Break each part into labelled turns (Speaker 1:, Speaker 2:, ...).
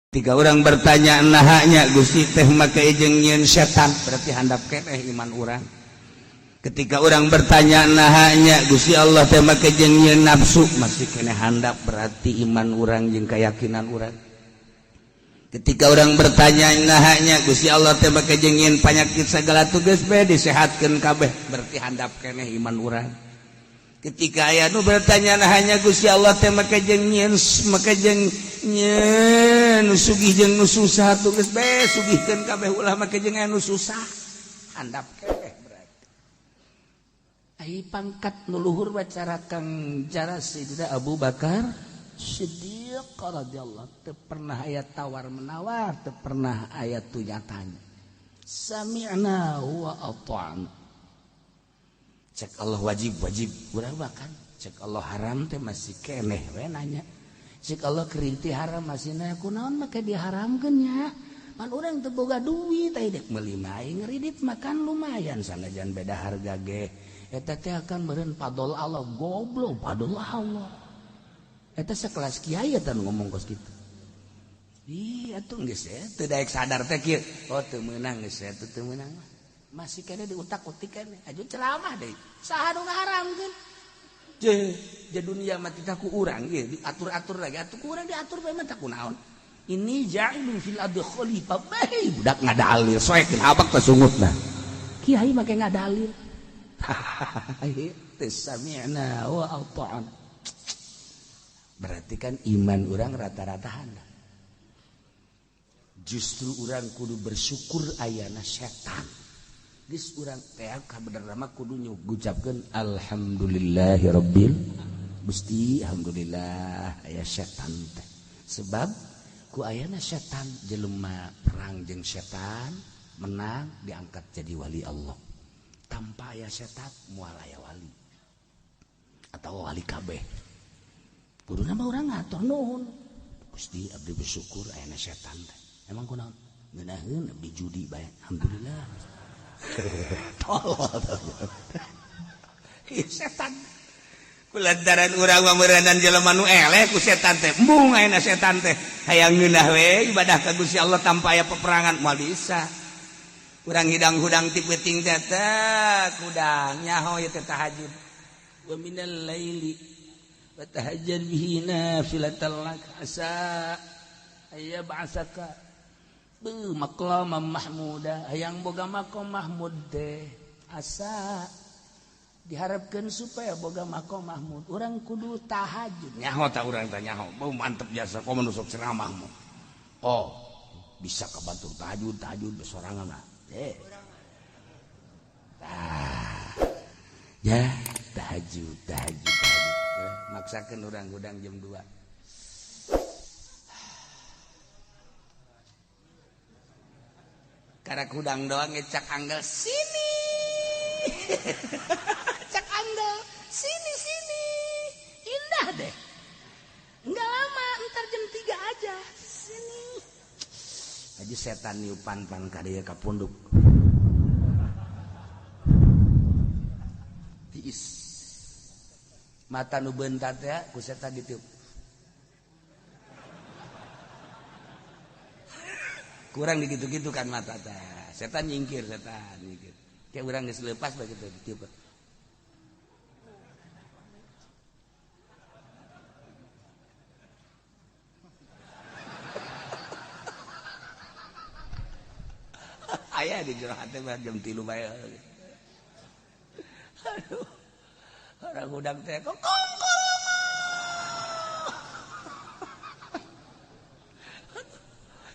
Speaker 1: Ketika orang bertanya nahanya Gusti teh make jeung nyieun setan, berarti handap keneh iman urang. Ketika orang bertanya nahanya Gusti Allah teh make jeung nyieun nafsu, masih keneh handap berarti iman urang jeung keyakinan urang. Ketika orang bertanya nahanya Gusti Allah teh make jeung nyieun panyakit segala tugas bae disehatkeun kabeh, berarti handap keneh iman urang. Ketika aya nu bertanya nahanya Gusti Allah teh make jeung nyieun make jeung nyieun nu sugih jeung nu susah tugas bae sugihkeun kabeh ulah make jeung anu susah, handap keneh berarti. Ai pangkat nu luhur bacara kang cara Sayyidina Abu Bakar Siddiq radhiyallahu teu pernah aya tawar menawar, teu pernah aya tunyatanya. Sami'na wa ata'na. Cek Allah wajib wajib urang makan, cek Allah haram teh masih keneh we nanya. Cek Allah kerinti haram masih nanya kunaon make diharamkeun nya. Pan urang teu boga duit teh dek meuli mah ngeridit makan lumayan sanajan beda harga ge. Eta teh akan meureun fadol Allah, goblok fadol Allah. Eta sekelas kiai eta ngomong kos kitu. Ih atuh geus teu daek sadar teh kieu. Oh teu meunang geus teu teu meunang mah. Masih kene diutak-utik kene aju ceramah deui. Saha nu ngaharamkeun? Je, je dunia mah titah ku urang ieu diatur-atur lagi atuh ku urang diatur bae mah tah kunaon. Ini ja'ilun fil ardi khalifah. Bae budak ngadalil soekeun abak teh sungutna. Kiai make ngadalil. Teu sami'na wa ata'na. Berarti kan iman urang rata-rata handap. Justru urang kudu bersyukur ayana setan. Geus urang teh kabenerna mah kudu ngucapkeun alhamdulillahirabbil Gusti alhamdulillah aya setan teh. Sebab ku ayana setan jelema perang jeung setan menang diangkat jadi wali Allah. Tanpa aya setan moal aya wali atau wali kabeh. Kuduna mah urang ngatur nuhun. Gusti abdi bersyukur ayana setan teh. Emang kunaon? Ngeunaheun abdi judi bae. Alhamdulillah. Tolol. Ieu setan. Kulantaran urang mah meureunan jelema nu eleh ku setan teh. Embung ayeuna setan teh. Hayang ngeunah we ibadah ka Gusti Allah tanpa aya peperangan moal bisa. Urang hidang-hudang ti peuting teh teh kudang nyaho ieu teh tahajud. Wa minal laili fatahajjad bihi nafilatan lak asa ayyab'asaka beuh maqaman mahmuda hayang boga maqam mahmud teh asa diharapkeun supaya boga maqam mahmud urang kudu tahajud nyaho ta urang teh nyaho beuh mantep jasa komo nu sok ceramah mah oh bisa kabatur tahajud tahajud besorangan lah eh tah ya tahajud tahajud tahajud maksakeun urang hudang jam 2. Karak hudang doang ngecak anggel sini. Cak anggel sini sini. Indah deh. Enggak lama, ntar jam 3 aja. Sini. Aja setan niupan pan ka dieu ka punduk. Tiis. Mata nu beuntat teh ku setan ditiup. Kurang digitu-gitu kan mata teh. Setan nyingkir, setan nyingkir. Kayak urang geus leupas begitu ditiup. Aya di jero hate mah jam 3 bae. Aduh. Orang hudang teh kok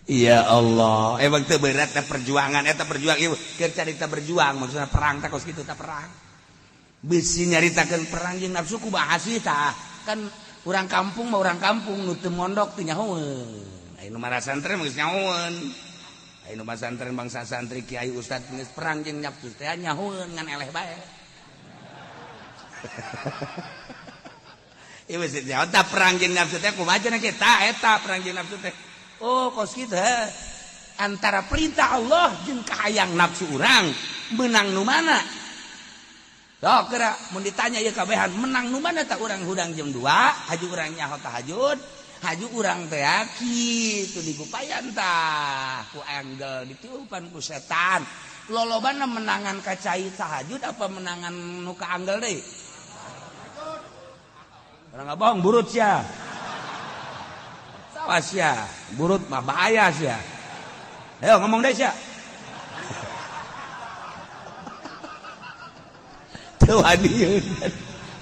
Speaker 1: Ya Allah, emang teu berat teh perjuangan eta perjuang ieu keur carita berjuang maksudna perang teh kos kitu teh perang. Bisi nyaritakeun perang jeung nafsu ku bahas tah. Kan urang kampung mah urang kampung nu teu mondok teu nyahoeun. Aya nu marasantren mah geus nyahoeun. Aya nu masantren bangsa santri kiai ustad geus perang jeung nafsu teh nyahoeun ngan eleh bae. Ieu geus nyaho tah perang jeung nafsu teh kumaha cenah kita eta perang jeung nafsu teh. Oh kos kitu antara perintah Allah jeung kahayang nafsu urang menang nu mana? Sok geura mun ditanya ieu kabehan menang nu mana tah urang hudang jam 2 haju urang nyaho tahajud Haju urang teh kitu digupayan tah ku anggel ditiupan ku setan. Lolobana menangan ka cai tahajud apa menangan nu ka anggel deui? Orang nggak bohong burut sia. Sawas sia, burut mah bahaya sia. Ayo ngomong deh sia. Teu wani.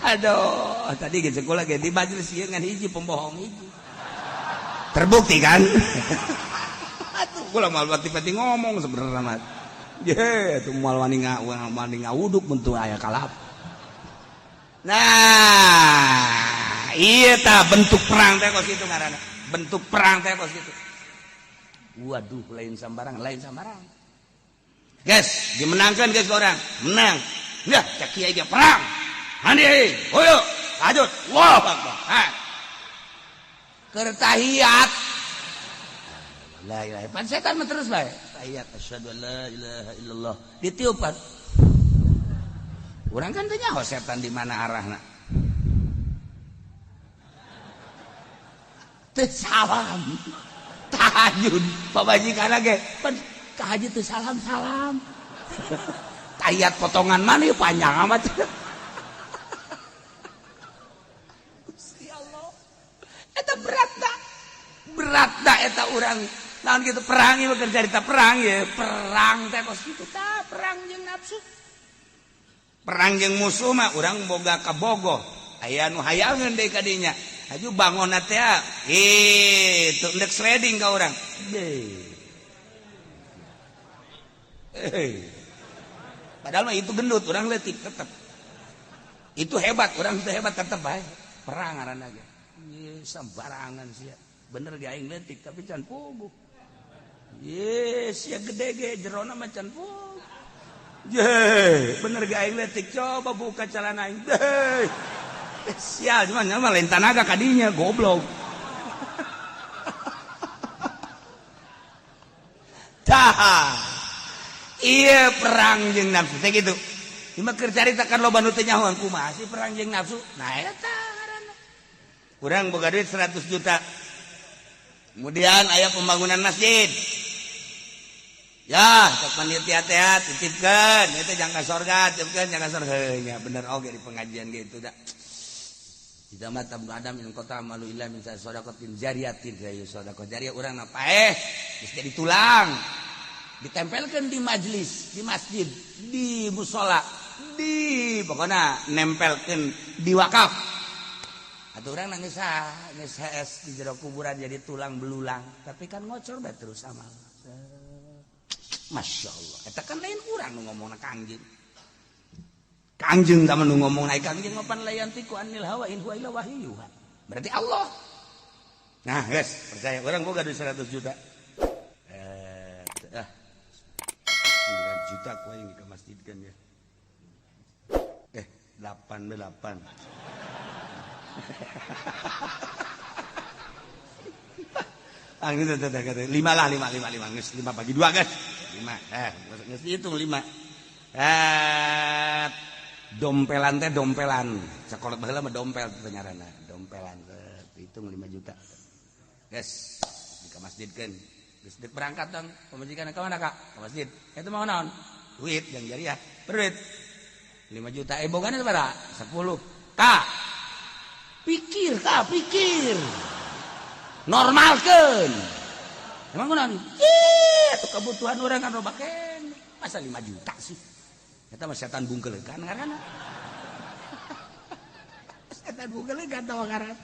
Speaker 1: Aduh, tadi ge sekolah ge di majelis ieu ngan hiji pembohong hiji. Terbukti kan? Atuh kula moal pati-pati ngomong sebenarnya mah. Ye, tuh moal wani ngawuduk mun teu aya kalap. Nah, iya ta bentuk perang teh kos kitu ngaranna. Bentuk perang teh kos kitu. Waduh, lain sambarang, lain sambarang. Guys, dimenangkan guys orang. Menang. Nah, cek kiai ge perang. Handi, hoyo, lanjut. Allahu akbar. Ha. Keur tahiyat. La ilaha pan setan mah terus bae. Tahiyat asyhadu an la ilaha illallah. Ditiupan. Urang kan teu nyaho setan di mana arahna. Teu salam. Tahajud pamajikan ge pan tahajud teu salam-salam. Tahiyat potongan mana ieu panjang amat. Gusti Allah. Eta berat da. Berat da eta urang. Naon gitu perang ieu keur carita perang ye, perang teh kos kitu tah perang jeung nafsu. Perang jeung musuh mah urang boga kabogoh. Aya nu hayangeun deui ka dinya. Haju bangunna teh kitu endek sliding ka urang. Padahal mah itu gendut, urang leutik tetep. Itu hebat, urang itu hebat tetep bae. Perang ngaranna ge. Ye sembarangan sia. Bener ge aing leutik tapi can puguh. Ye sia gede ge jerona mah can puguh. Ye, bener ge aing leutik coba buka celana aing. Deh. Sial cuman mah lain tanaga kadinya goblok. Tah. Iya perang jeung nafsu teh kitu. Ieu mah keur carita kan loba nu teu nyahoan kumaha sih perang jeung nafsu. Nah eta ngaranna. Urang boga duit 100 juta. Kemudian aya pembangunan masjid. Ya, cek panitia teh titipkeun, ieu teh jangka sorga, titipkeun jangka sorga. Heuh nya bener oge di pengajian gitu da. Tidak mata ibnu Adam in kota malu illa min sadaqatin jariyatin ya sedekah jariyah urang mah paeh geus jadi tulang. Ditempelkeun di majelis, di masjid, di musala, di pokona nempelkeun di wakaf. Atuh urang nangis ah, geus hees di jero kuburan jadi tulang belulang, tapi kan ngocor bae terus amal. Masya Allah, eta kan lain urang nu ngomongna Kangjeng. Kangjeng sama nu ngomong naik Kangjeng mapan layantiku anil hawa in huwa illa wahyuha. Berarti Allah. Nah, guys, percaya orang boga duit 100 juta. 9 juta ku aing ke masjid kan ya. 88. Ah, gitu, 5 lah, 5 geus 5 bagi 2 guys. 5. Geus dihitung 5. Dompelan teh dompelan. Sekolah baheula mah dompel teh ngaranna, dompelan. Hitung 5 juta. Guys, di ka masjidkeun. Geus deuk berangkat dong, pamajikan ka mana Kak? Ka masjid. Eta mau naon? Duit yang jariah. Berduit. 5 juta. Bogana sabaraha? 10. Kak. Pikir, Kak, pikir. Normalkeun. Emang kunaon? Ih, kebutuhan orang kan loba keneh. Masa 5 juta sih? Eta mah setan bungkeulekan ngaranna. Setan bungkeulekan tawa ngaranna.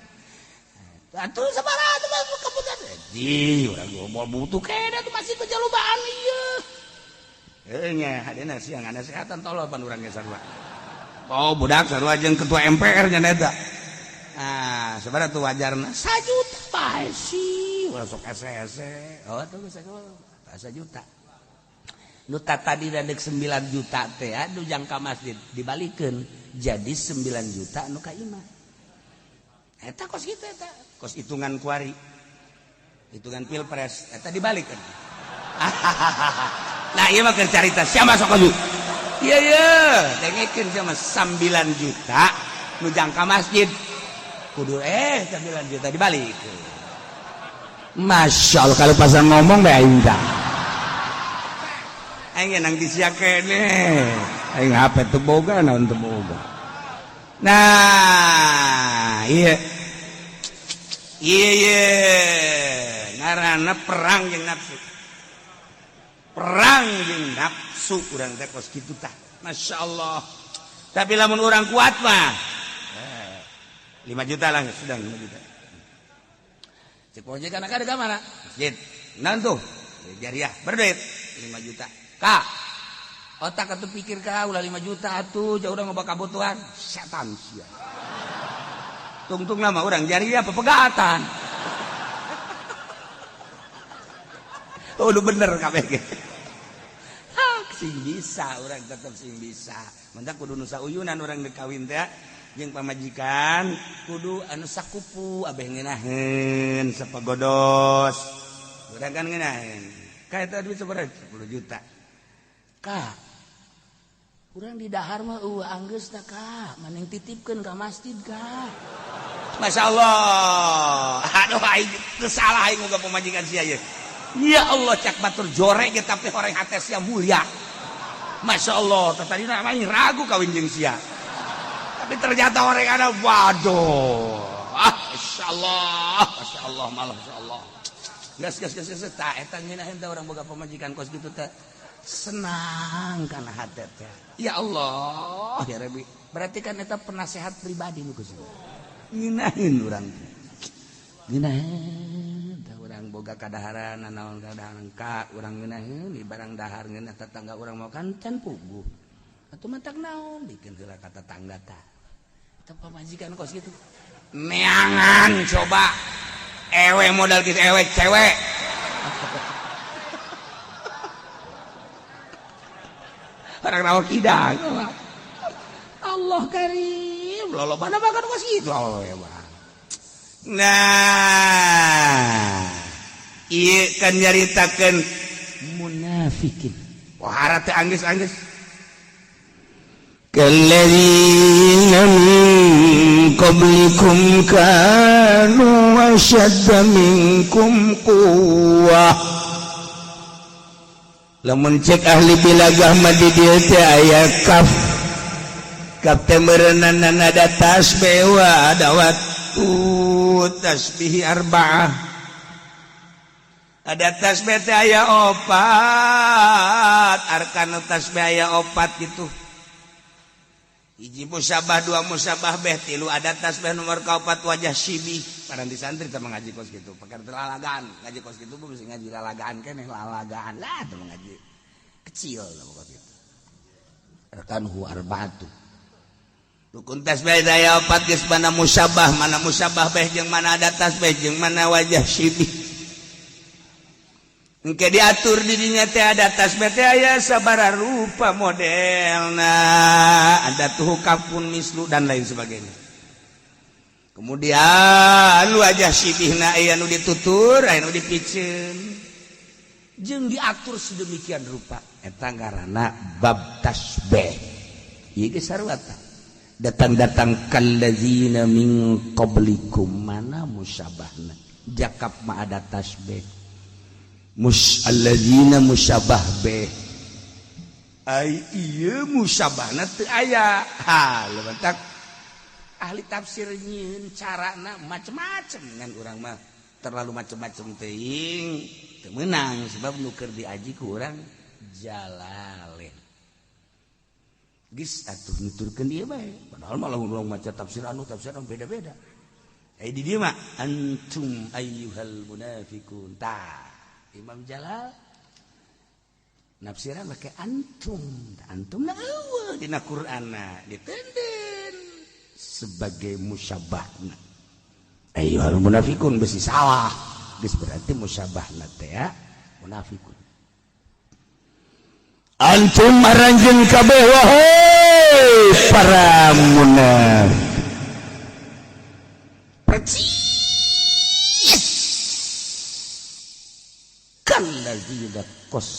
Speaker 1: Atuh sabaraha atuh mah kebutuhan. Di urang moal butuh keneh atuh masih kejalubaan ieu. Heuh nya hadena siang ada kesehatan tolol pan urang ge sarua. Oh budak sarua jeung ketua MPR nya eta. Ah, sabaraha tuh wajarna? 1 juta bae sih. Urang sok ese-ese. Oh tuh geus 1 juta. Nu tadi deuk 9 juta teh anu jangka masjid dibalikeun jadi 9 juta nu ka imah. Eta kos kitu eta, kos hitungan kuari. Hitungan pilpres eta dibalikeun. Nah, ieu mah keur carita sia masuk aju. Ieu ye, dengekeun sia mah 9 juta nu jangka masjid. Kudu 9 juta dibalikeun. Masya Allah kalau pasal ngomong bae aing tah. Aing nang di sia keneh. Aing HP teu boga naon teu boga. Nah, iya. Iya iya ngaranna perang jeung nafsu. Perang jeung nafsu urang teh kos kitu tah. Masya Allah. Tapi lamun urang kuat mah 5 juta lah sudah 5 juta. Cek ojek anak ada ke mana? Masjid. Nan tuh jariah berduit 5 juta. Kak, otak atuh pikir ka ulah 5 juta atuh jauh udah ngoba kabutuhan. Setan sia. Tungtung nama orang jariah pepegatan. Oh, lu bener kabeh ge. Sing bisa orang tetep sing bisa. Mentak kudu nu sauyunan urang dek kawin teh jeung pamajikan kudu anu sakupu abeh ngeunaheun sapagodos. Urang kan ngeunaheun. Ka eta duit sabaraha? 10 juta. Ka urang di dahar mah eueuh anggeus tah ka, maneh titipkeun ka masjid ka. Masya Allah. Aduh aing teu salah aing boga pamajikan sia ieu. Ya Allah cak batur jorek ge tapi horeng hate sia mulia. Masya Allah, tadi namanya ragu kawin jeung sia. Tapi ternyata orang ada waduh. Ah, Masya Allah, Masya Allah malah Masya Allah. Gas gas gas gas tah eta ngeunaheun teh urang boga pamajikan kos kitu teh. Senang kana hate teh. Ya Allah, ya Rabbi. Berarti kan eta penasehat pribadi nu geus. Ngeunaheun urang teh. Ngeunaheun teh urang boga kadaharan naon kadaharan ka urang ngeunaheun di barang dahar ngeunah tetangga urang mau kan can puguh. Atuh matak naon bikin heula ka tetangga tah. Eta pamajikan kos kitu. Neangan coba. Ewe modal kitu ewe cewek. Orang nawa kidang. Allah karim. Lolobana makan kos kitu awewe mah. Nah, ieu kan nyaritakeun munafikin. Wah, teh anggeus-anggeus. Kalladzina min qablikum kanu ashadda minkum quwwah. Lamun cek ahli bilagah mah di dieu teh aya kaf. Kaf teh meureunana ada tasbih wa ada tasbih arba'ah. Ada tasbih teh aya opat, arkanu tasbih aya opat gitu. Hiji musabah, dua musabah beh, tilu ada tasbih nomor kaopat wajah sibih. Paranti santri teh ngaji kos kitu, pakar lalagaan, ngaji kos kitu mah bisa ngaji lalagaan keneh, lalagaan lah teh ngaji. Kecil lah kos kitu. Arkanuhu arba'atu. Rukun tasbih daya opat geus mana musabah beh jeung mana ada tasbih jeung mana wajah sibih. Engke diatur di dinya teh ada tasbih teh aya sabaraha rupa modelna, ada tuh kafun mislu dan lain sebagainya. Kemudian wajah sibihna aya nu ditutur, aya nu dipiceun. Jeung diatur sedemikian rupa eta ngaranna bab tasbih. Ieu geus sarua tah. Datang-datang kallazina min qablikum mana musyabahna jakab ma ada tasbih mus allazina musyabah beh ai ieu musyabahna teu aya. Ha leuntak ahli tafsir nyieun carana macem-macem ngan urang mah terlalu macem-macem teuing teu meunang sebab nu keur diaji ku urang Jalalain. Geus atuh nuturkeun ieu bae padahal malah urang maca tafsir anu beda-beda. Eh di dieu mah antum ayyuhal munafiqun. Tah Imam Jalal nafsiran make antum, antum na eueuh dina Qur'anna ditenden sebagai musyabahna. Ayyuhal munafiqun besi salah. Geus berarti musyabahna teh ya munafiqun. Antum aranjeun kabeh wahai para munafik. Percis kalladzina kos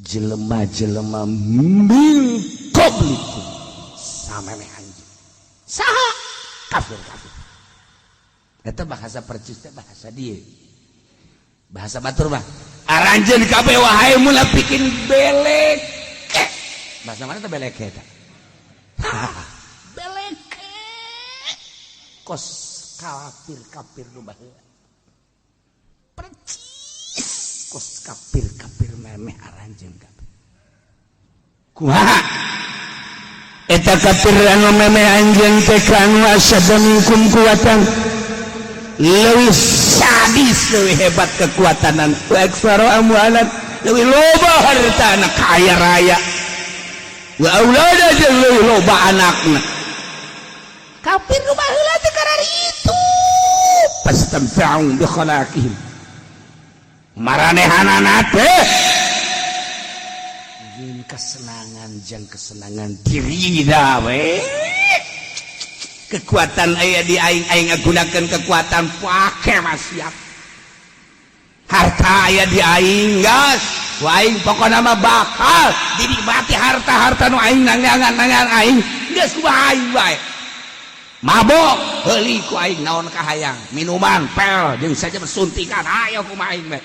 Speaker 1: jelema-jelema min qablikum samemeh anjeun saha kafir-kafir. Eta bahasa percis teh, bahasa dia, bahasa batur mah aranjeun kabeh wahai munafikin beleke. Bahasa mana teh beleke eta? Beleke kos kafir, kafir nu baheula, percis kos kafir, kafir memeh aranjeun kabeh. Kumaha eta kafir anu memeh anjeun teh? Kanu asyadda minkum quwwatan, leuwih sadis, leuwih hebat kekuatanan, wa aktsara amwalan, leuwih loba hartana, kaya raya, wa aulada, jeung leuwih loba anakna. Kafir nu baheula teh kararitu. Fastamta'u bi khalaqihim, maranehanana teh jeung kesenangan, jeung kesenangan diri we. Kekuatan aya di aing, aing ngagunakeun kekuatan, pake maksiat. Harta aya di aing, gas ku aing, pokona mah bakal dinikmati harta-harta nu aing nangangan nangan aing, geus kumaha aing bae. Mabok heuli ku aing, naon kahayang, minuman pel jeung saja suntikan, ayo kumaha aing bae.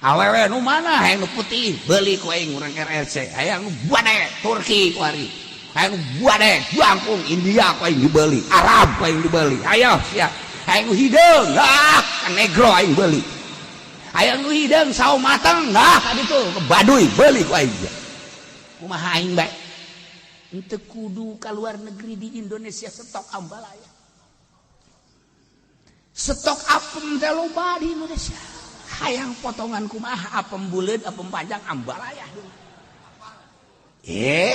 Speaker 1: Awewe nu mana hayang, nu putih beuli ku aing, urang RRC. Hayang nu bade Turki ku ari, hayang nu bade jangkung India ku aing dibeli, Arab ku aing dibeli, ayo sia. Hayang nu hideung, ah ka negro aing beuli. Hayang nu hideung sawo mateng, ah ka ditu ke Baduy beuli ku aing. Kumaha aing bae. Henteu kudu ka luar negeri, di Indonesia stok ambalaya, stok apem teh loba di Indonesia. Hayang potongan kumaha, apem buleud, apem panjang, ambalaya. Eh,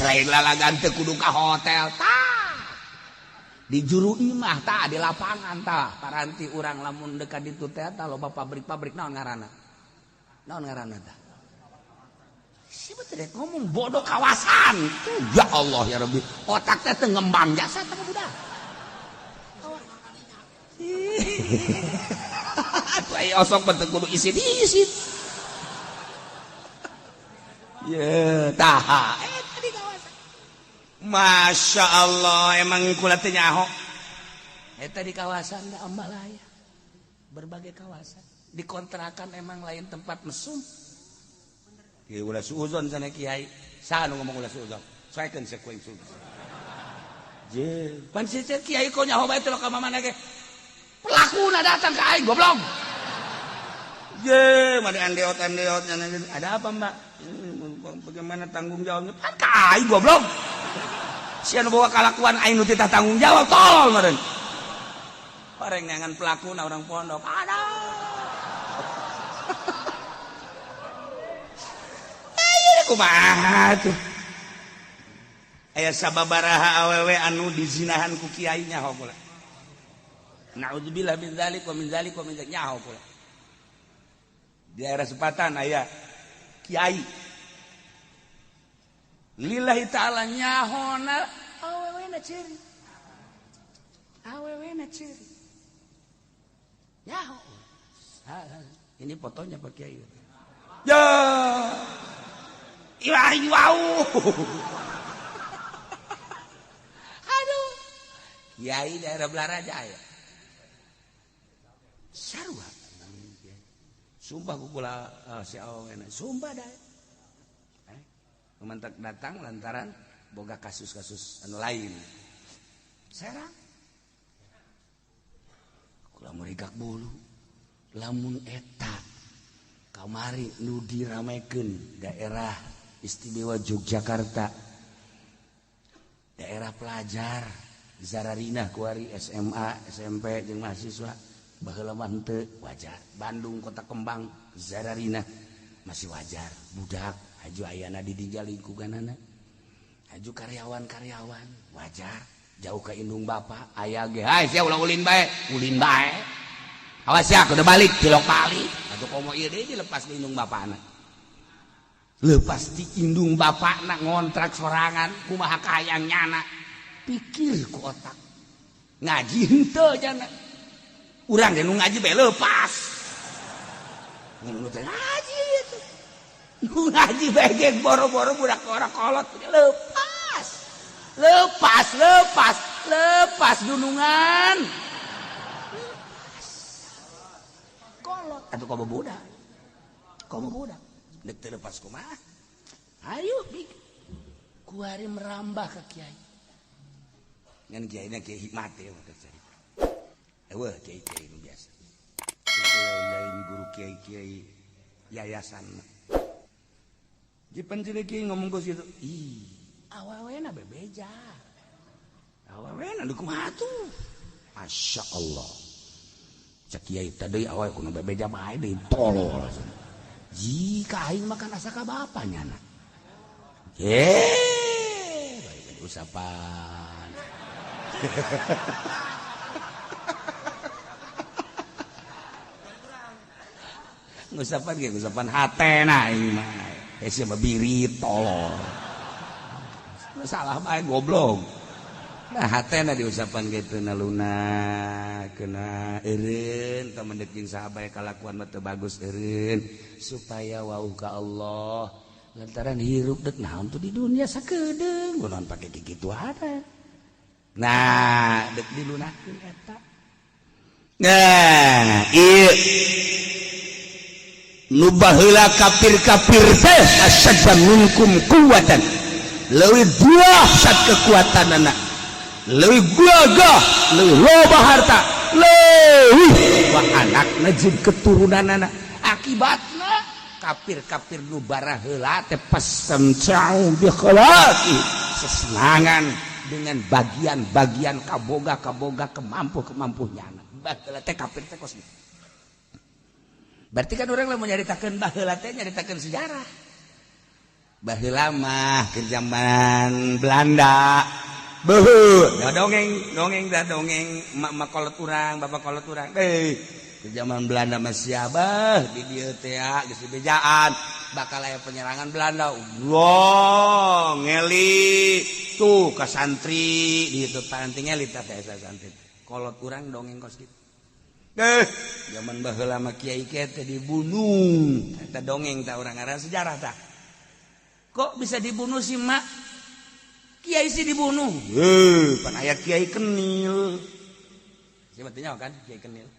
Speaker 1: lain lalagan, teu kudu ka hotel tah, di juru imah tah, di lapangan tah. Paranti urang lamun dekat ditu teh tah loba pabrik-pabrik. Naon ngaranna, naon ngaranna tah? Si betul ngomong bodoh, kawasan. Ya Allah ya Rabbi, otak teh teu ngembang jasa teh budak. Atuh aya osok teu kudu isin-isin. Ye, tah eta di kawasan. Masya Allah, emang kula teh nyaho. Eta di kawasan da ambalaya. Berbagai kawasan. Di kontrakan emang lain tempat mesum. Kieu ulah suuzon sana kiai. Saha nu ngomong ulah suuzon? Soekeun sekuing suuzon. Je, pan si kiai kok nyaho bae teh ka mana ge. Pelakuna datang ke aing, goblok. Je, mana andeot andeot, ada apa, Mbak? Bagaimana tanggung jawabnya? Pan ka aing, goblok. Sia nu bawa kalakuan, aing nu titah tanggung jawab, tolol meureun. Bareng neangan pelakuna orang pondok. Aduh. Ayo kumaha tuh? Aya sababaraha awewe anu dizinahan ku kiai, nyaho pula. Naudzubillah min dzalik wa min dzalik wa min dzalik, nyaho pula. Di daerah Sepatan aya kiai. Lillahi ta'ala nyahona awewe na ciri. Awewe na ciri. Nyaho. Ini fotonya Pak Kiai. Ya. Ilahi wow. Aduh. Kiai daerah Belaraja ya. Sarua. Sumpah ku kula si awena. Sumpah dah. Mantak datang lantaran boga kasus-kasus anu lain. Serang. Kula merigak bulu. Lamun eta kamari nu diramekeun daerah istimewa Yogyakarta, daerah pelajar Zararina kuari, SMA, SMP jeung mahasiswa, baheula mah henteu wajar. Bandung Kota Kembang Zararina masih wajar, budak haju ayana di dinya lingkunganana, haju karyawan-karyawan wajar, jauh ke indung bapak aya ge, hai sia ulah ulin bae, ulin bae, awas ya kudu balik, cilok balik atuh. Komo ieu deui, dilepas di indung bapakna, lepas di indung bapakna, ngontrak sorangan, kumaha kahayang nyana. Pikir ku otak, ngaji henteu jana. Urang ge nu ngaji bae lepas, nu teh ngaji itu, nu ngaji bae ge boro-boro budak, orang kolot lepas, lepas, lepas. Lepas dunungan. Lepas. Kolot atuh komo budak. Komo budak. Dek teu lepas kumaha? Ayo bik. Kuari merambah ke kiai. Ngan kiaina kiai hikmat ya maka cerita. Eueuh kiai-kiai nu biasa. Lain guru kiai-kiai yayasan. Di pencili kiai ngomong kos gitu. Ih, awewena bebeja. Awewena nu kumaha tuh? Masya Allah. Cek kiai tadi awewe kudu bebeja bae deui tolol. Jika aing makan asa ka bapaknya na. Eh, baik usapan. Ngusapan ge ngusapan hatena ini mah. Eh sia mah birit tolol. Salah bae goblok. Nah hatena diusapan gitu na luna kena eureun tah mendek jeung saha bae kalakuan mah teu bagus eureun supaya wauh ka Allah. Lantaran hirup dek naon tuh di dunia sakedeung kunaon pake kikituan. Nah, dek dilunakeun eta. Nah, ieu nu baheula kafir-kafir teh asyadda minkum quwwatan. Leuwih dahsyat kekuatanana. Leuwih gagah, leuwih loba harta, leuwih wah anakna jeung keturunanana. Akibatna kafir-kafir nu baraheula teh pasamcau bi khalaqi, sesenangan dengan bagian-bagian kaboga-kaboga kemampu-kemampunya. Baheula teh kafir teh kos gitu. Berarti kan orang lamun nyaritakeun baheula teh nyaritakeun sejarah. Baheula mah ke zaman Belanda. Beuh, dongeng, dongeng dah dongeng mak-mak kolot urang, bapak kolot urang. Eh, ke zaman Belanda mah siapa di dieu teh geus dibejaan bakal aya penyerangan Belanda. Wah, ngeli tuh ka santri di itu panting ngeli tah teh santri. Kolot urang dongeng kos kitu. Eh, zaman baheula mah kiai kiai teh dibunuh. Eta dongeng tah urang ngaran sejarah tah. Kok bisa dibunuh sih mak? Kiai sih dibunuh. Heuh, pan aya kiai kenil. Siapa teh kan kiai kenil?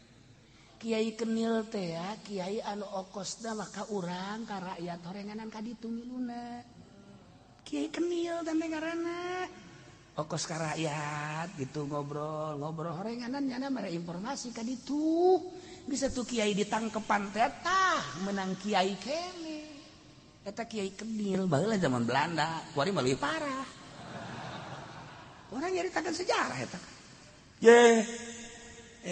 Speaker 1: Kiai kenil teh ya, kiai anu okosna mah ka urang ka rakyat horenganan ka ditu miluna. Kiai kenil teh ngaranna. Okos ka rakyat gitu ngobrol, ngobrol horenganan nyana mere informasi ka ditu. Bisa tuh kiai ditangkepan teh tah menang kiai kene. Eta kiai kenil baheula zaman Belanda, kuari mah leuwih parah. Orang nyaritakeun sejarah eta. Ye.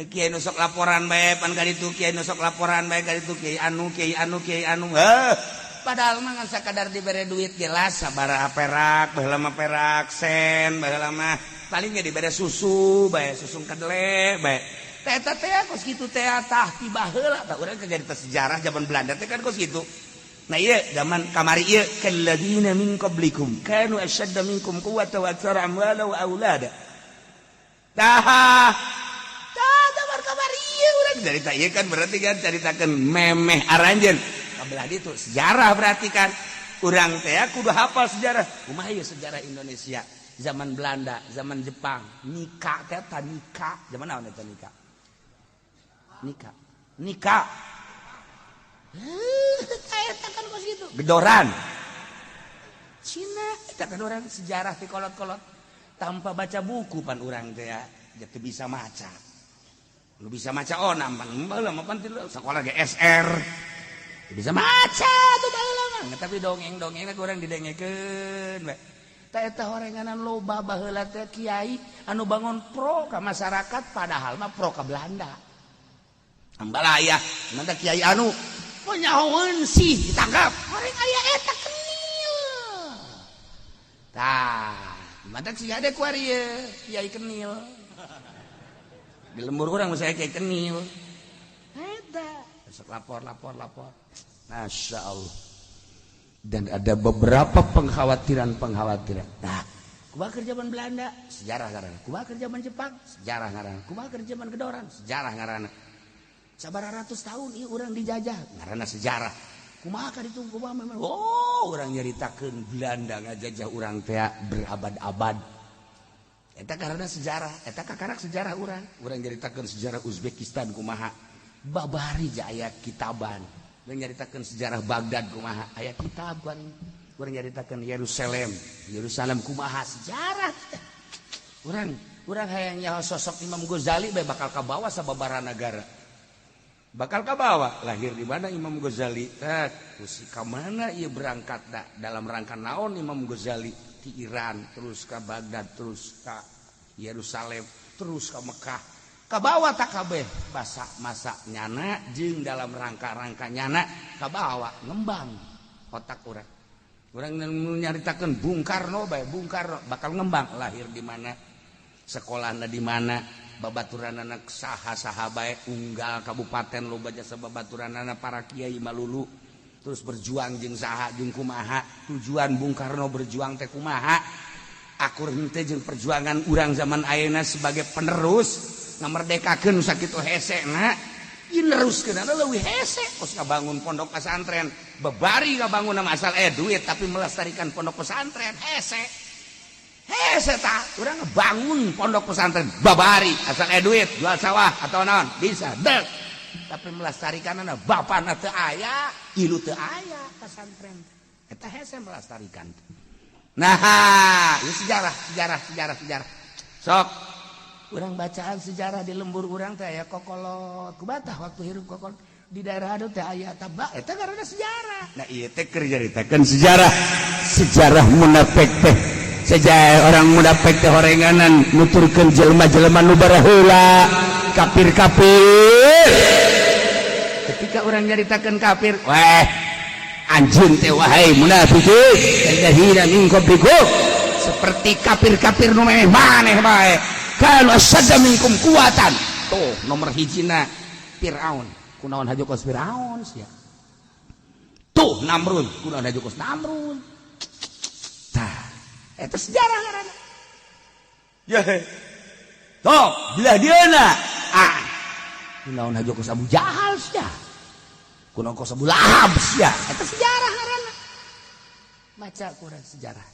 Speaker 1: Kiai nu sok laporan bae pan ka ditu, kiai nu sok laporan bae ka ditu, kiai anu, kiai anu, kiai anu. Heuh. Padahal mah ngan sakadar dibere duit jelas sabaraha perak, baheula mah perak, sen, baheula mah paling ge dibere susu bae, susu kedele bae. Teh eta teh kos kitu teh tah ti baheula tah urang kajadi sejarah zaman Belanda teh kan kos kitu. Nah ieu zaman kamari ieu kalladzina min qablikum kanu ashadda minkum quwwatan wa aktsara amwala wa aulada. Tah tah zaman kamari ieu urang carita ieu kan berarti kan caritakeun memeh aranjeun. Kabelah ditu sejarah berarti kan urang teh kudu hafal sejarah. Kumaha ieu sejarah Indonesia zaman Belanda, zaman Jepang, Nika teh ta Nika, zaman naon eta Nika? Nika. Nika. Eta kan kos kitu. Gedoran. Cina eta kan urang sejarah ti kolot-kolot tanpa baca buku pan urang teh ya, teu bisa maca. Lu bisa maca onam pan baheula mah pan sekolah ge SR. Bisa maca tuh baheula mah, tapi dongeng-dongengna ku urang didengekeun we. Tah eta horenganan loba baheula teh kiai anu bangun pro ka masyarakat padahal mah pro ka Belanda. Ambalaya, mantap kiai anu nyahoeun sih ditangkap. Horeng aya eta kenil. Tah, mantap sih ada kuari ye, kiai kenil. Di lembur urang mah saya kiai kenil. Eta, besok lapor lapor lapor. Masya Allah. Dan ada beberapa pengkhawatiran-pengkhawatiran. Nah, kumaha keur zaman Belanda, sejarah ngaranna. Kumaha keur zaman Jepang, sejarah ngaranna. Kumaha keur zaman Gedoran, sejarah ngaranna. Sabaraha ratus tahun ieu urang dijajah, ngaranna sejarah. Kumaha ka ditu kumaha memang. Oh, urang nyaritakeun Belanda ngajajah urang teh berabad-abad. Eta karena sejarah, eta kakarak sejarah urang. Urang nyaritakeun sejarah Uzbekistan kumaha, babari aya kitaban. Urang nyaritakeun sejarah Baghdad kumaha, aya kitaban. Urang nyaritakeun Yerusalem, Yerusalem kumaha sejarah. Urang urang hayang nyaho sosok Imam Ghazali bae bakal kabawa sababaraha nagara. Bakal kabawa lahir di mana Imam Ghazali? Eh, terus ka mana ieu berangkat da? Dalam rangka naon Imam Ghazali di Iran, terus ke Baghdad, terus ke Yerusalem, terus ke Mekah. Kabawa tak kabeh basa masa nyana jeung dalam rangka-rangka nyana kabawa ngembang otak urang. Urang nyaritakeun Bung Karno bae, Bung Karno bakal ngembang lahir di mana, sekolahna di mana, babaturan anak saha-saha bae, unggal kabupaten loba jasa babaturan anak para kiai malulu, terus berjuang jeung saha jeung kumaha, tujuan Bung Karno berjuang teh kumaha, akur henteu jeung perjuangan urang zaman ayeuna sebagai penerus ngamerdekakeun sakitu hese na ieu neruskeun leuwih hese kos ngabangun pondok pesantren bebari ngabangun nama asal duit tapi melestarikan pondok pesantren hese hese tah. Urang ngebangun pondok pesantren babari asal duit jual sawah atau naon bisa dek, tapi melestarikan anak bapana teu aya, ilu teu aya pesantren eta hese melestarikan. Nah, ini sejarah, sejarah, sejarah, sejarah. Sok urang bacaan sejarah di lembur urang teh aya kokolot kubatah waktu hirup kokolot di daerah anu teh aya tabak eta karena sejarah. Nah, ieu teh keur nyaritakeun sejarah, sejarah munafik teh. Sejarah orang munafik teh horenganan nuturkeun jelema-jelema nu baraheula, kafir-kafir. Ketika orang nyaritakeun kafir, weh anjeun teh wahai munafikin, kalladzina min qablikum, seperti kafir-kafir nu maneh bae, kanu asyadda minkum quwatan. Tuh nomor hijina Fir'aun, kunaon haju kos Fir'aun sia. Tuh Namrud, kunaon haju kos Namrud. Tah eta sejarah ngaranna ya. Tuh belah dieuna ah kunaon haju kos Abu Jahal sia, kunaon kos Abu Lahab sia. Eta sejarah ngaranna. Maca kurang sejarah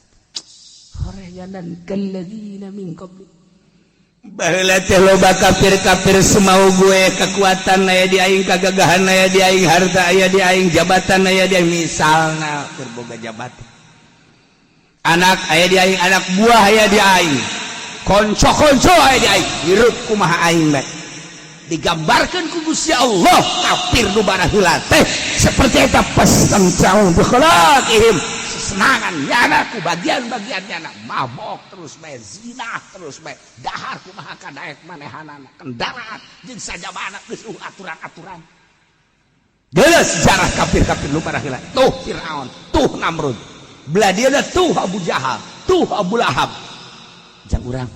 Speaker 1: horeyanan kalladzina min qabli. Baheula teh loba kafir-kafir semau gue, kekuatan aya di aing, kagagahan aya di aing, harta aya di aing, jabatan aya di aing, misalna keur boga jabatan, anak aya di aing, anak buah aya di aing, konco-konco aya di aing, hirup kumaha aing bae. Digambarkan ku Gusti Allah kafir nu baraheula teh seperti eta, fastamta'u bi khalaqihim, sesenangan nyana ku bagian-bagian nyana, mabok terus bae, zina terus bae, dahar kumaha kadaek manehanana, kendaraan jeung sajabana geus aturan-aturan. Geus sejarah kafir-kafir nu baraheula tuh Firaun, tuh Namrud, belah dieuna tuh Abu Jahal, tuh Abu Lahab. Jang urang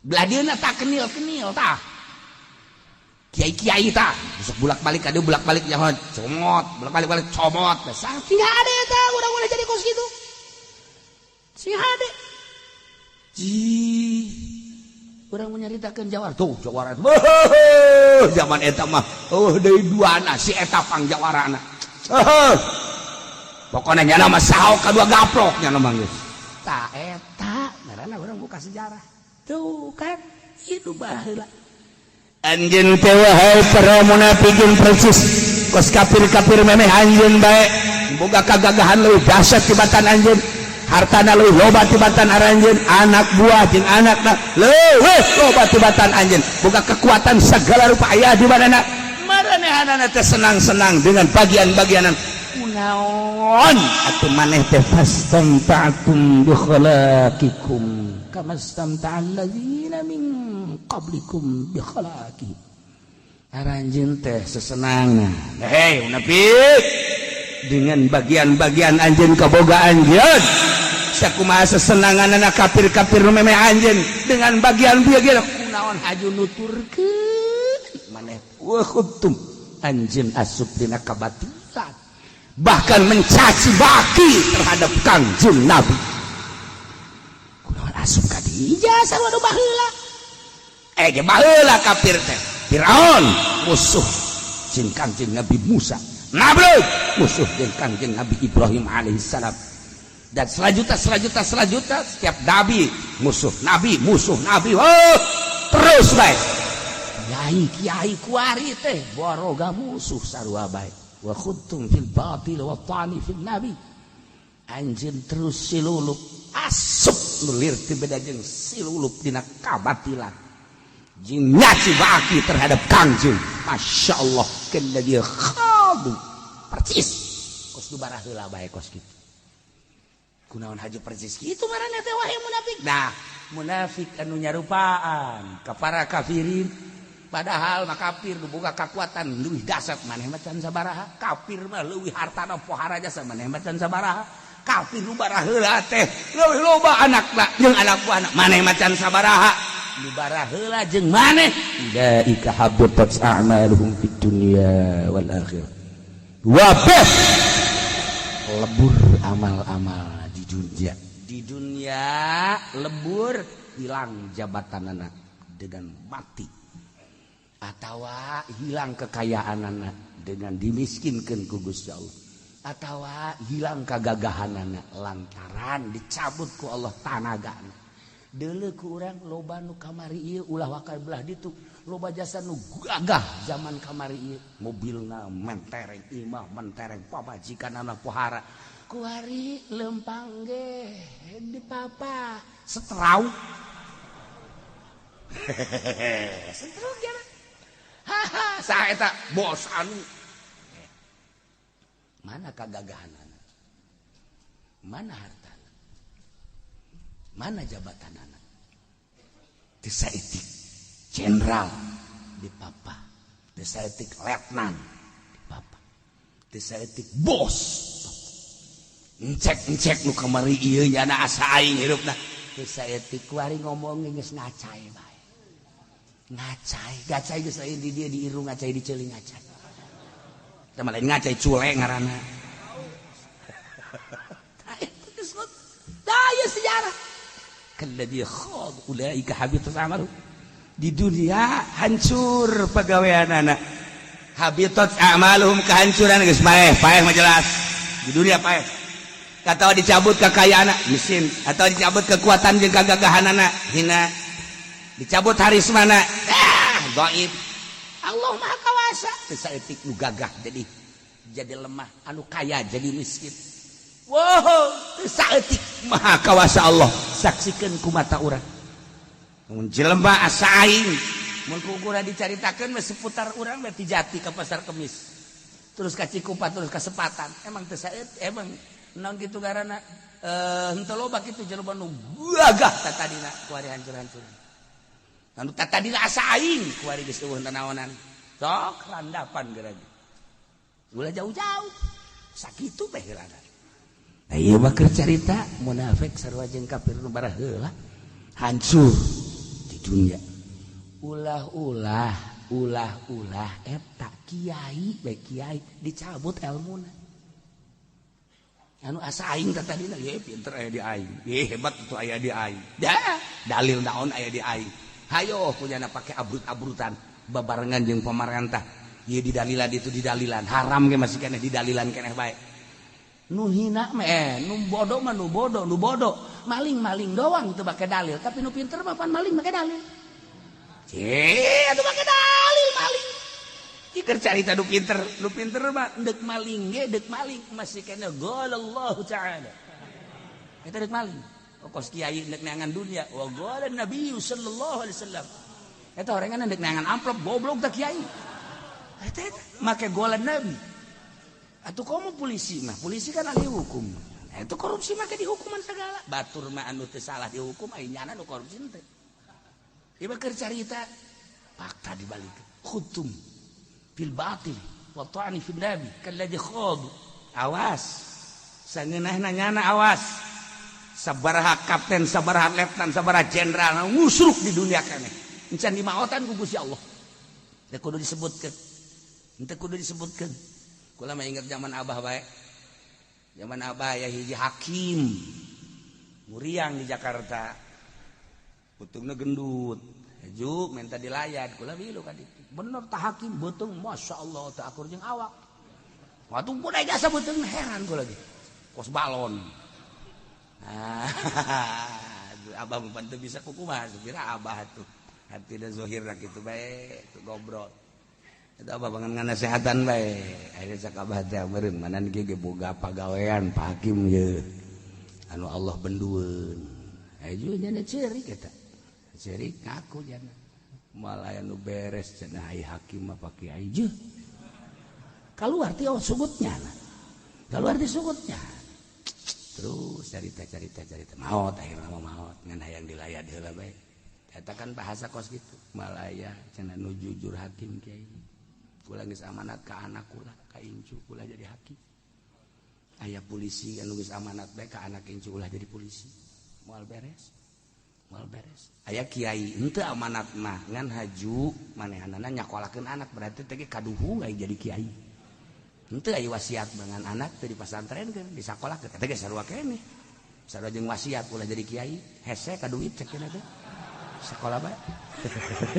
Speaker 1: belah dieuna tak kenil-kenil tah kiai-kiai tah besok bulak-balik kadieu, bulak-balik nyaho comot, bulak-balik balik comot. Sing hade eta urang boleh jadi kos kitu, sing hade. Ji urang menyaritakeun jawara, tuh jawara zaman eta mah oh deui duana si eta pang jawarana. Pokoknya nyana mah saok kadua gaplok nyana mah geus. Tah eta ngaranna urang buka sejarah tuh kan hidup baheula. Anjeun teh wahai para munafikin persis kos kafir-kafir memeh anjeun bae, boga kagagahan leuwih dahsyat tibatan anjeun, hartana leuwih loba tibatan aranjeun, anak buah jeung anakna leuwih loba tibatan anjeun, boga kekuatan segala rupa aya di mana maranehanana teh senang-senang dengan bagian-bagianan. Kunaon atuh maneh teh fastamta'tum bi khalaqikum kama istamta'a alladzina min qablikum bi khalaqi. Aranjeun teh sesenangan, hei munafik, dengan bagian-bagian anjeun, kaboga anjeun. Sakumaha sesenangan anak kafir-kafir nu memeh anjeun dengan bagian-bagian, kunaon haju nuturkeun maneh wa khudtum, anjeun asup dina kabatilan, bahkan mencaci maki terhadap Kangjeng Nabi. Kunaon asup ka dieu sarua nu baheula? Eh ge baheula kafir teh Firaun musuh jeung Kangjeng Nabi Musa, Namrud musuh jeung Kangjeng Nabi Ibrahim alaihissalam. Dan selanjutnya, selanjutnya, selanjutnya, setiap nabi musuh, nabi musuh, nabi, oh, terus baik. Kiai kiai kuari teh boroga musuh sarua baik. Wa khudtum fil batil wa ta'ni fil nabi. Anjeun terus silulup asup nulir ti beda jeung silulup dina kabatilan. Jeung nyaci baki terhadap Kangjeng. Masya Allah, kena dia khadu percis kos du baraheula bae kos kitu. Kunaon haju persis kitu marana teh, wahai munafik? Nah, munafik anu nyarupaan ka para kafirin, padahal mah kafir nu boga kakuatan leuwih dasar, maneh mah can sabaraha. Kafir mah leuwih hartana, pohara jasa, maneh mah can sabaraha. Kafir nu baraheula teh leuwih loba anakna jeung anak buahna, maneh mah can sabaraha. Nu baraheula jeung maneh, ulaika habitat a'maluhum fid dunya wal akhirah. Wabeh lebur amal-amal di dunia, di dunia lebur, hilang jabatan anak dengan mati atau hilang kekayaan anak dengan dimiskinkan ku Gusti Allah atau hilang kegagahan anak lantaran dicabut ku Allah tanaga. Deuleu ku urang, loba nu kamari ieu, ulah wakal belah ditu, loba jasa nu gagah zaman kamari ieu, mobilna mentereng, imah mentereng, pamajikan anak pohara. Kuari lempang ge di papa setrau hehehe, setruk ya. Haha, saha eta bos anu? Mana kagagahan, mana harta, mana jabatan anak? Teu saeutik jenderal di papa, teu saeutik letnan di papa, teu saeutik bos. Encek encek nu kamari ieu nyana asa aing hirupna teu saeutik. Kuari ngomong geus ngacai bae, ngacai gacai geus lain di dia, di irung ngacai, di ceuli ngacai. Teh mah lain ngacai, cule ngaranna. Tah, itu geus daya sejarah. Kalladzi khad ulaika habitat amalu di dunia, hancur pagawean anak, habitat amaluhum, kehancuran geus paeh, paeh mah jelas di dunia paeh. Atau dicabut kekayaan, miskin, atau dicabut kekuatan jeung kagagahan anak, hina, dicabut harismana, ah, gaib. Allah Maha Kawasa. Teu saeutik nu gagah jadi lemah, anu kaya jadi miskin. Wow, teu saeutik Maha Kawasa Allah. Saksikan ku mata urang mun jelema asa aing. Mun ku ukuran dicaritakeun mah seputar urang berarti Jati ke Pasar Kemis, terus ka Cikupa, terus ka Sepatan. Emang teu saeutik, emang naon kitu garana, eh, henteu loba kitu jelema nu gagah tatadina kuari hancur-hancur, anu tatadina asa aing kuari geus eueuh nanaonan, sok landapan geura. Ulah jauh-jauh, sakitu teh heulana. Nah, ieu mah keur carita munafik sarua jeung kafir nu baraheula hancur di dunia. Ulah-ulah, ulah-ulah eta kiai bae, kiai dicabut ilmuna. Anu asa aing teh tadina, ye pinter aya di aing, ye hebat itu aya di aing. Dah, dalil naon aya di aing? Hayo punyana pake abrut-abrutan babarengan jeung pamarentah. Ye didalilan, itu didalilan, haram ge masih keneh didalilan keneh bae. Nu hina mah, eh, nu bodoh mah, nu bodoh, nu bodoh maling-maling doang teu make dalil, tapi nu pinter mah pan maling make dalil. Cih, atuh make dalil maling. Iker carita nu pinter, nu pinter mah deuk maling ge, deuk maling masih kena qala Allah Ta'ala. Eta deuk maling. Oh, kos kiai deuk neangan dunia, wa qala Nabi sallallahu alaihi wasallam. Eta orangan deuk neangan amplop, goblok tah kiai. Eta eta make qala Nabi. Atuh komo polisi mah, polisi kan ahli hukum. Nah, itu korupsi make dihukuman segala. Batur mah anu teu salah dihukum, ai nyana nu korupsi teh. Ieu mah keur carita fakta dibalik. Khutum fil batil wa ta'ni fil nabi kalladzi khad. Awas. Sangeunahna nyana awas. Sabaraha kapten, sabaraha letnan, sabaraha jenderal ngusruk di dunia keneh. Encan dimaotan ku Gusti Allah. Teu kudu disebutkeun. Teu kudu disebutkeun. Kula mah inget zaman Abah bae. Zaman Abah ya hiji hakim muriang di Jakarta. Beuteungna gendut. Heju minta dilayat, kula milu ka ditu. Bener tah hakim beuteung, Masya Allah, teu akur jeung awak. Waktu pun jasa beuteung, heran kula lagi. Kos balon. Ah, abah mah teu bisa kukumaha, supira abah tuh hati da zohir kitu bae tuh, gobrol itu abah bangun nganasehatan bae. Akhirnya cak abah teh, meureun mana ge boga pagawean, Pak Hakim ye anu Allah bendueun. Aya juga nyana ceurik, eta ceurik ngaku jana malah anu beres cenah. Ai hakim mah, Pak Kiai, jeuh keluar ti, oh, sugutnya, keluar di sugutnya. Terus cerita, cerita, cerita, maot, akhirnya mah maot, ngan hayang dilayat heula bae. Eta kan bahasa kos gitu malaya cenah, nu jujur hakim kiai kula geus amanat ka anak kula, ka incu kula, jadi hakim. Aya polisi anu geus amanat bae ka anak incu, ulah jadi polisi, moal beres, moal beres. Aya kiai henteu amanat mah, ngan haju manehanana nyakolakeun anak, berarti teh kaduhung aya jadi kiai. Henteu aya wasiat dengan anak teu dipasantrenkeun, disakolahkeun, eta ge sarua keneh, sarua jeung wasiat ulah jadi kiai, hese ka duit cek teh, sekolah bae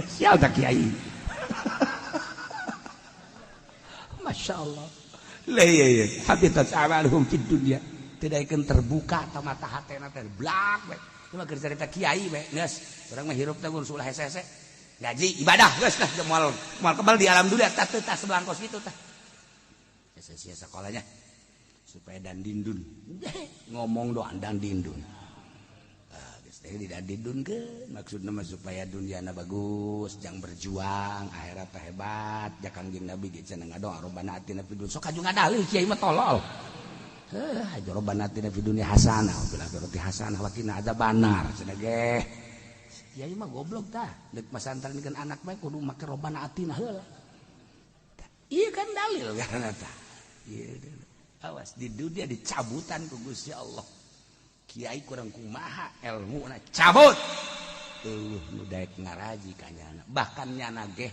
Speaker 1: sial tak kiai. Masya Allah lah, iya iya habitat a'maluhum fid dunya, tidak akan terbuka ta mata hatena teh, blak we. Cuma keur cerita kiai we, geus urang mah hirup teh ulah hese-hese, ngaji, ibadah, geus lah, moal moal kebal di alam dunia. Tah, teh tah sebelangkos gitu tah sia sekolahnya supaya dan dindun ngomong doang dan dindun di dan dindun ke maksudnya mah supaya duniana bagus, jangan berjuang akhirat teh hebat. Ya Kangjeng Nabi ge cenah ngadoa robbana atina fid dunya, sok kaju ngadalil kiai mah tolol. Heuh, aja robbana atina fid dunya hasanah wa fil akhirati hasanah wa qina adzabannar cenah ge. Kiai mah goblok tah, deuk masantrenkeun anak bae kudu make robbana atina heula. Iya kan dalil karena tah. Iya, awas di dunia dicabutan ku Gusti Allah. Kiai kurang kumaha ilmu na cabut. Eueuh nu daek ngaraji ka nyana. Bahkan nyana ge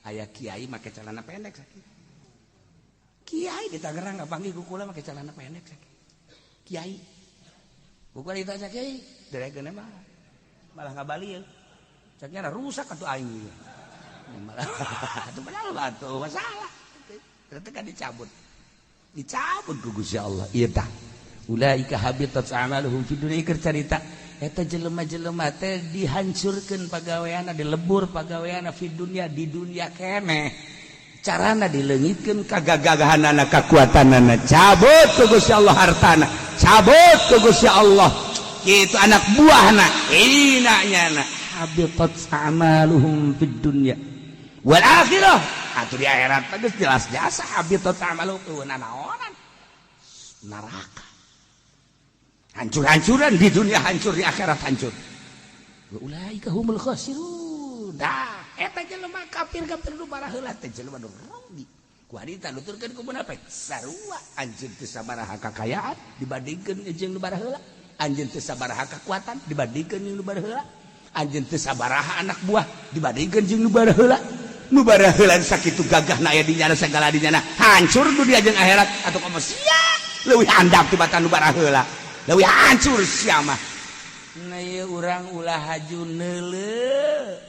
Speaker 1: aya kiai make celana pendek sakitu. Kiai di Tangerang ngapanggih ku kula make celana pendek sakitu. Kiai. Ku kula ditanya, "Kiai, daekeun mah malah ngabali ya." Cek nyana rusak atuh aing. Malah atuh padahal atuh masalah. Ternyata kan dicabut. Dicabut ku Gusti Allah. Ieu tah. Ulaika habitat a'maluhum fid dunya, keur carita eta jelema-jelema teh dihancurkeun pagaweanna, dilebur pagaweanna, fid dunya, di dunia keneh. Carana dileungitkeun kagagahanana, kakuatanana, cabut ku Gusti Allah hartana, cabut ku Gusti Allah kitu anak buahna, ina nyana habitat a'maluhum fid dunya wal akhirah. Atuh di akhirat mah geus jelas jasa habitat a'maluhum, naonan, neraka. Hancur-hancuran di dunia, hancur di akhirat, hancur. Wa ulaika humul khasirun. Dah eta jelema kafir-kafir nu baraheula teh jelema nu rugi. Ku harita nuturkeun ku munafik sarua, anjeun teu sabaraha kakayaan dibandingkeun jeung nu baraheula, anjeun teu sabaraha kekuatan dibandingkeun jeung nu baraheula, anjeun teu sabaraha anak buah dibandingkeun jeung nu baraheula. Nu baraheula sakitu gagahna aya di nyana, segala di nyana, hancur dunia jeung akhirat. Atuh komo sia leuwih handap tibatan nu baraheula, leuwih hancur sia mah. Nah, ieu urang ulah haju neuleu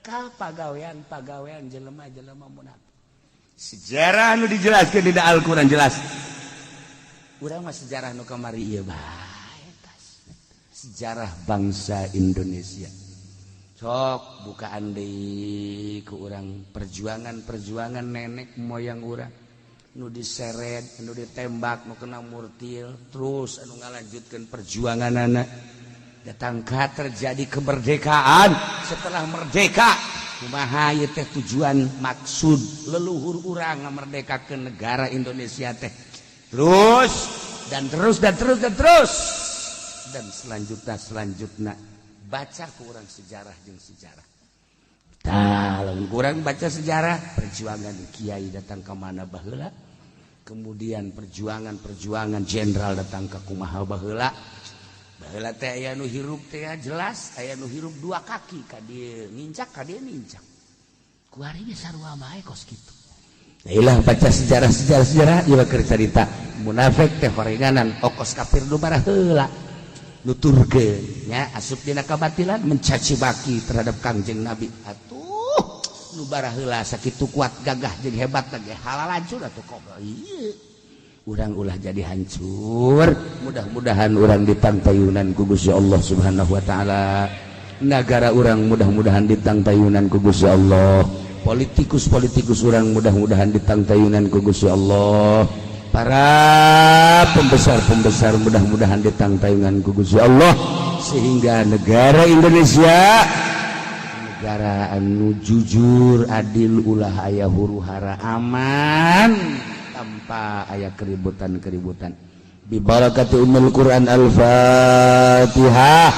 Speaker 1: ka pagawean-pagawean jelema-jelema munafik. Sejarah nu dijelaskeun di Al-Qur'an jelas. Urang mah sejarah nu kamari ieu bae tas. Sejarah bangsa Indonesia. Sok bukaan deui ku urang perjuangan-perjuangan nenek moyang urang nu diseret, nu ditembak, nu kena murtil, terus anu ngalanjutkeun perjuangan anak datangkah terjadi kemerdekaan. Setelah merdeka kumaha ieu teh tujuan maksud leluhur urang ngamerdekakeun negara Indonesia teh, terus dan terus dan terus dan terus dan selanjutnya selanjutnya. Baca ku urang sejarah jeung sejarah. Tah, lamun kurang baca sejarah perjuangan kiai datang ke mana baheula, kemudian perjuangan-perjuangan jenderal datang ke kumaha baheula. Baheula teh aya nu hirup teh jelas, aya nu hirup dua kaki, ka dieu nincak, ka dieu nincak. Ku ari ge sarua bae kos kitu. Nah, ilah baca sejarah, sejarah, sejarah ieu keur carita munafik teh horenganan okos kafir nu baraheula, nuturkeun nya asup dina kabatilan, mencaci maki terhadap Kangjeng Nabi. Atuh nu baraheula sakitu kuat, gagah jeung hebat ge halal hancur atuh kok ieu. Urang ulah jadi hancur. Mudah-mudahan urang ditangtayunan ku Gusti Allah Subhanahu wa taala. Negara urang mudah-mudahan ditangtayunan ku Gusti Allah. Politikus-politikus urang mudah-mudahan ditangtayunan ku Gusti Allah. Para pembesar-pembesar mudah-mudahan ditangtayunan ku Gusti Allah, sehingga negara Indonesia negara anu jujur, adil, ulah aya huru hara, aman tanpa aya keributan-keributan. Bibarakati Ummul Quran, Al-Fatihah.